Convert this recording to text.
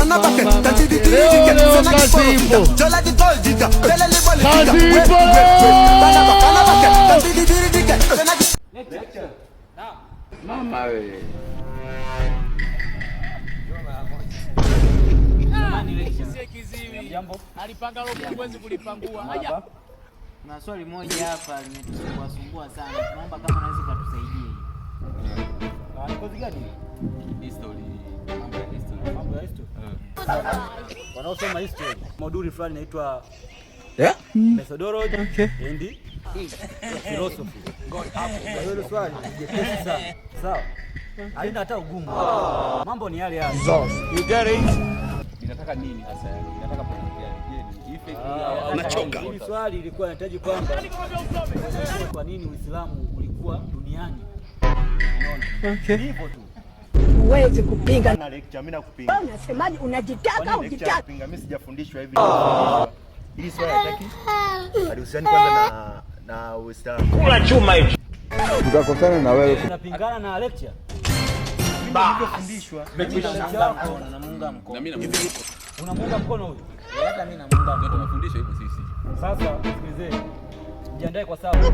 Leo leo kazi ipo. Kazi ipo leo. Mama we. Kuna swali moja hapa limetusumbua sumbua sana. Tunaomba kama unaweza ukatusaidia. Ni kozi gani? History. Mambo ya history. Mambo ya history. Wanaosoma history, moduli fulani inaitwa methodology and philosophy. Kwa hiyo hilo swali ni jepesi sana. Sawa? Haina hata ugumu. Mambo ni yale yale. You get it? Ninataka nini hasa yani? Ninataka point gani? Je, ni effect au Nachoka. Hili swali ilikuwa inahitaji kwamba kwa nini Uislamu ulikuwa duniani? Unaona? Okay. Hivyo tu. Huwezi kupinga. Na lecture mimi nakupinga. Wewe unasemaje? Unajitaka Kwani lecture ujitaka? kupinga mimi sijafundishwa hivi. Nilifundishwa. Hili swali hataki halihusiani kwanza na Uislamu. Tutakosana na wewe. Unapingana na lecture? Mimi nilivyofundishwa. Namuunga mkono, namuunga mkono. Na mimi namuunga. Unamuunga mkono huyu? Hata mimi namuunga Ndio mkono. tumefundishwa hivyo sisi. Sasa sikilizeni. Jiandae kwa sababu.